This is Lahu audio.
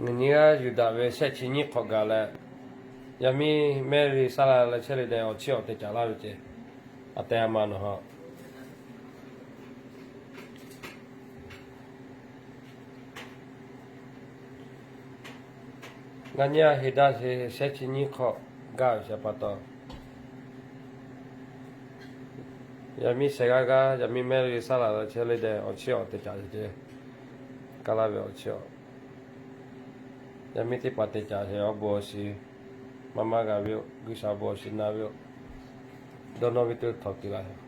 Nyi g'aˇ Yuˬdaꞈ ve shehˆ chi nyiˇ hk'awꞈ gaˬ leh, yaˇ miˇ Mehˇriˆ saˉ la leh chehˇ le deh awˬ chiˇ awˬ te caˍ laˇ ve ce. A teh a ma nawˬ ha Ngaˇ nyiˇ a heˍ daˇ sheˍ shehˆ chi nyiˇ hk'awꞈ gaˇ ve ce pa taw, yaˇ miˇ shehˍ g'aˇ g'aˇ yaˇ miˇ Mehˇriˆ saˉ la leh chehˇ le deh awˬ chiˇ awˬ te caˍ ce. Kaˇ laˇ ve awˬ chiˇ awˬ, yaˇ miˇ teˇ hpaˍ te caˍ sheˍ awˬ bon awˬ shiˍ maˇ maˇ g'a ve yoˬ. G'uiˬsha awˬ bon awˬ shiˍ na ve yoˬ. Dawˇ nawˇ ve teˇ htawnˍ te la yoˬ.